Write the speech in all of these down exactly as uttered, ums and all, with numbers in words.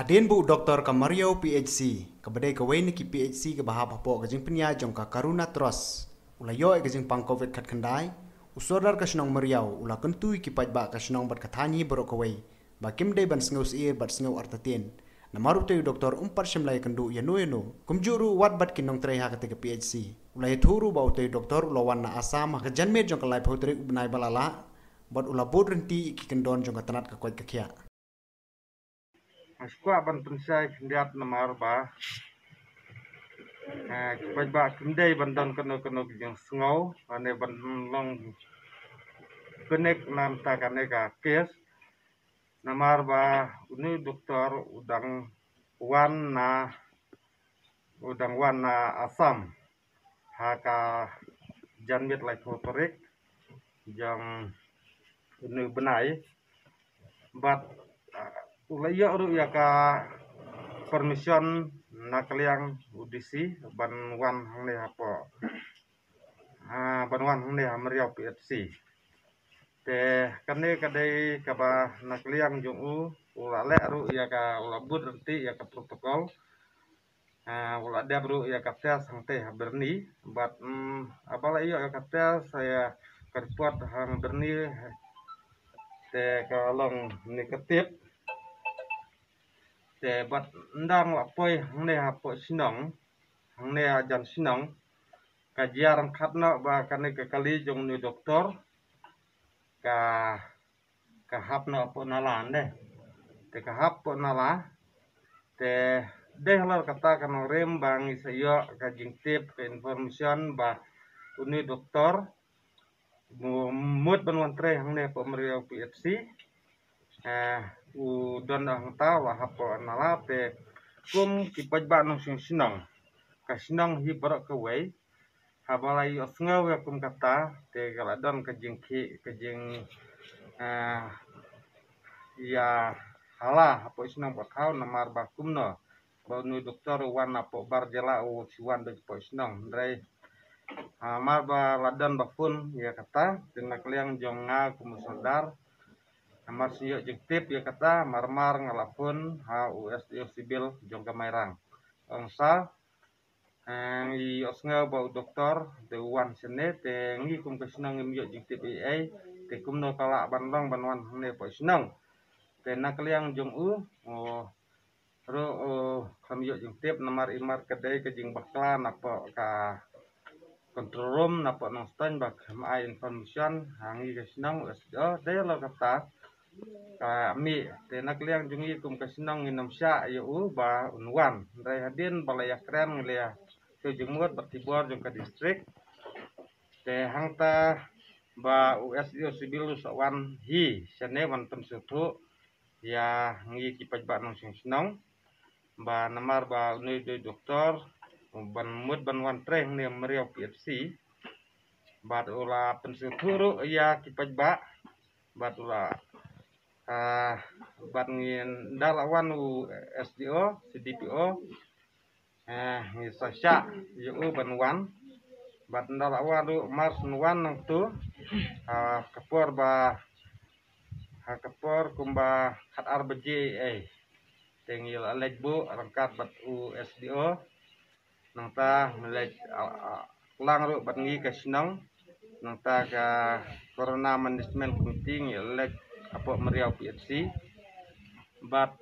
Hadien ba u doktor ka Mariaw P H C, kaba dei kawei na ki P H C kaba hap hapoh ka jingpynïaid jong ka Karuna Trust, u la ïoh ïa ka jingpang covid khatkhyndai, u Sordar ka shnong Mariaw u la kyntu ïa ki paidbah ka shnong bad ka thaiñ hi baroh kawei ba kim dei ban sngew syier bad sngew artatien. Namar utei u doktor um pat shym la ïakynduh ïano ïano, kumjuh ruh wat bad ki nongtrei ha katei ka P H C. U la ïathuh ruh ba utei u doktor u la wan na Assam ha ka janmiet jong ka laiphew tarik u bnai ba la lah, bad u la bud rynti ïa ki kyndon jong ka tnat ka koit ka khiah. Nga sngewkwah ban pynshai khyndiat namar ba, eh, ki paidbah kim dei ban don kano kano ka jingsngew, lane ban long panic na bynta kane ka kes. Namar ba une u doktor u dang wan na, u dang wan na Assam ha ka janmiet laiphew tarik jong une u bnai. Bad, ah, u la ïoh ruh ïa ka permission na ka liang u D C ban wan hangne hapoh, ah, ban wan hangne ha Mariaw P H C. Te kane ka dei kaba na ka liang jong u, u la leh ruh ïa ka, u la bud rynti ïa ka protocol. Ah, u la dep ruh ïa ka test hangtei ha Byrni. Bad, mm, haba la ïoh ïa ka test, ïa ka report ha Byrni, te ka long negative. Te bad ynda nga la poi hangne hapoh shnong, hangne hajan shnong, ka jia ryngkat noh ba kane ka kali jong une u doktor ka, ka hap noh hapoh nala, ne. Te ka hap hapoh nala. Te dei halor kata ka nongrim ba ngi sa ïoh ka jingtip, ka information ba une u doktor u mut ban wan trei hangne hapoh Mariaw P H C. Eh, u don hangta, u la hap hapoh nala. Te kum ki paidbah nongshong shnong, ka shnong hi baroh kawei, haba la ïohsngew ïa kum kata, te ka la don ka jingkhih, ka jing, eh, ïa hala hapoh shnong, bad thaw namar ba kumno ba une u doktor u wan napoh bar jylla, u shu wan da hapoh shnong. Hynrei, ah, namar ba la don ba phone ïa kata, te na ka liang jong nga kum u Sordar, namar shu ïoh jingtip ïa kata, mar mar nga la phone ha u S D O Civil jong ka Mairang. Ong sa, eh, ngi ïohsngew ba u doktor te u wan shane, te ngi kum ka shnong ngim ïoh jingtip ei ei, te kumno ka lah ban long ban wan hangne hapoh shnong. Te na ka liang jong u, oh, ruh, oh, kam ïoh jingtip namar imat ka dei ka jingbakla napoh ka control room napoh Nongstoiñ ba kam ai information ha ngi ka shnong, eh, dei halor kata ka mih. Te na ka liang jong ngi kum ka shnong ngin ym shah ïa u ba un wan. Hynrei hadien ba la ïakren ngi la ïa shu jingmut bad ki bor jong ka district. Te hangta ba u S D O Civil u sa wan hi shane ban pynsngewthuh ïa ngi ki paidbah nongshong shnong ba namar ba une u dei u doktor ban mut ban wan trei hangne Mariaw P H C. Bad u la pynsngewthuh ruh ïa ki paidbah, bad u la, ah, bad ngi, ynda la wan u S D O, C D P O, eh, ngi sa shah ïa u ban wan. Bad ynda la wan ruh mar shu wan nangtu, ah, ka por ba, ha ka por kumba khat ar baje ei, te ngi la leit buh ryngkat bad u S D O. Nangta ngi leit, ah, ah, lang ruh bad ngi ka shnong. Nangta ka Corona Management Committee ngi leit hapoh Mariaw P H C. Bad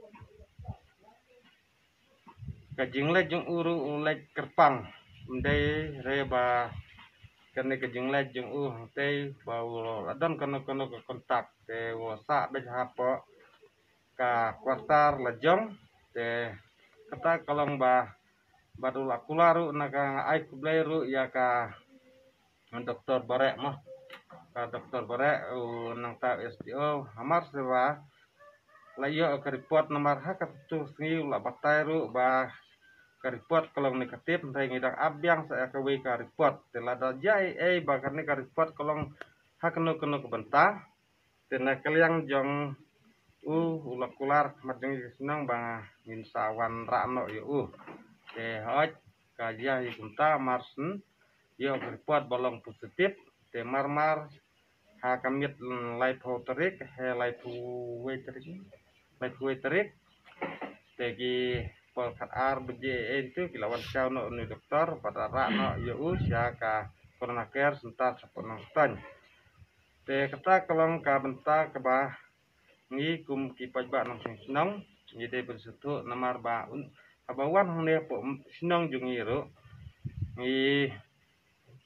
ka jingleit jong u ruh u leit kyrpang. Ym dei re ba kane ka jingleit jong u hangtei ba u la don kano kano ka kontak, te u sah beit hapoh ka quarter la jong. Te kata ka long ba, bad u la kular ruh na ka, nga ai khublei ruh ïa ka Doktor Bareh mo. Ka Doktor Bareh, u nangta S D O, hamar shuwa la ïoh ka report namar ha katu sngi u la batai ruh ba ka report ka long negative, hynrei ngi dang ap biang sa ïa kawei ka report. Te lada jia ei ei ba kane ka report ka long ha kano kano ka bynta, te na ka liang jong u, u la kular khmat jong ngi ka shnong ba ngin sa wanrah noh ïa u. Te hooid, ka jia hi kumta, mar shen ïoh ka report ba long positive. Te mar mar ha ka miet laiphew tarik, he laiphew wei tarik, laiphew wei tarik, Te ki por khat ar baje ei tu ki la wan shaw noh u ni doktor bad rah noh ïa u sha ka corona care center shapoh Nongstoiñ. Te kata ka long ka bynta kaba ngi kum ki paidbah nongshong shnong ngi dei ban sngewthuh namar ba un haba wan hangne hapoh shnong jong ngi ruh ngi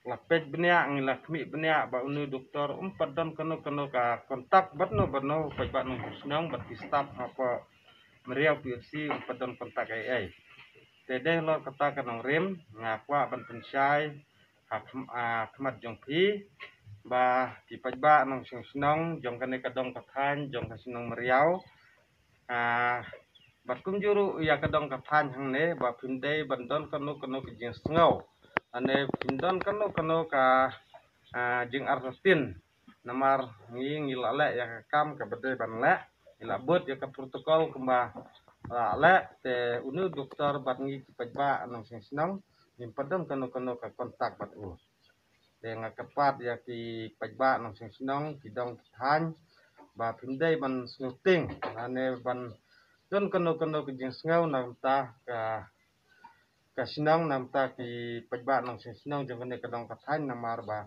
la peit bniah ngi la khmih bniah ba u ni doktor um pat don kano kano ka kontak bad no bad no paidbah nongshong shnong bad ki staff hapoh Meriaw P H C um pat don kontak ei ei. Te dei halor kata ka nongrim nga kwah ban pynshai ha khmat jong phi ba ki paidbah nongshong shnong jong kane ka dong ka thaiñ jong ka shnong Meriaw, bad kumjuh ruh ïa ka dong ka thaiñ hangne ba phim dei ban don kano kano ka jingsngew ane phim don kano kano ka jingartatien. Namar ngi ngi la leh ïa ka kam kaba dei ban leh, ngi la bud ïa ka protocol kumba la leh. Te u ni doktor bad ngi ki paidbah nongshong shnong ngim pat don kano kano ka kontak bad u. Te nga kyrpad ïa ki paidbah nongshong shnong ki dong ki thaiñ ba phim dei ban sngewtieng ane ban don kano kano ka jingsngew na ka bynta ka ka shnong na ka bynta ki paidbah nongshong shnong jong kane ka dong ka thaiñ namar ba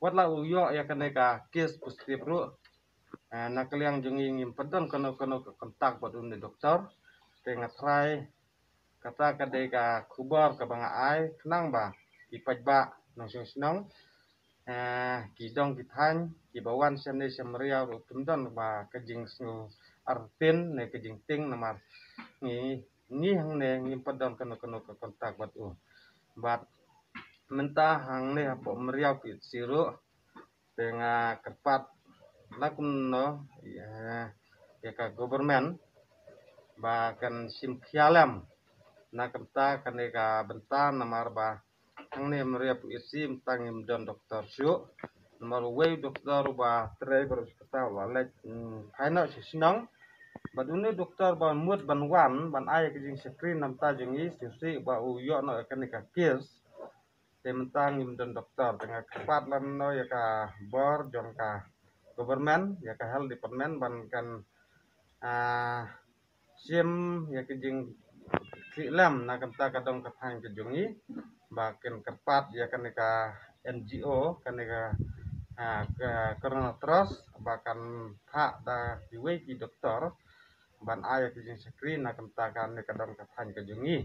wat la u ïoh ïa kane ka case positive ruh na ka liang jong ngi ngim pat don kano kano ka kontak bad u ni doktor. Te nga trai kata ka dei ka khubor kaba nga ai khnang ba ki paidbah nongshong shnong ki dong ki thaiñ kiba wan shane sha Meriaw ruh kim don ba ka jingsngew artatien ne ka jingtieng namar ngi ngi hangne ngim pat don kano kano ka kontak bad u. Bad mynta hangne hapoh Meriaw P H C ruh te nga kyrpad na kumno ïa ka government ba kan shim khia lem na ka bynta kane ka bynta namar ba hangne Meriaw P H C mynta ngim don doktor shuh. Namar uwei u doktor uba trei baroh shi katta u la leit phai noh sha shnong. Bad u ni doktor ba mut ban wan ban ai ka jingshakri na ka bynta jong ngi shisha ba u ïoh noh ïa kane ka case. Te mynta ngim don doktor, te nga kyrpad lano ïa ka bor jong ka government ïa ka health department ban kan shim ïa ka jingkhih lem na ka bynta ka dong ka thaiñ ka jong ngi ba kin kyrpad ïa kane ka N G O kane ka Corona Trust ba kan phah da kiwei ki doktor ban ai ïa ka jingshakri na ka bynta kane ka dong ka thaiñ ka jong ngi.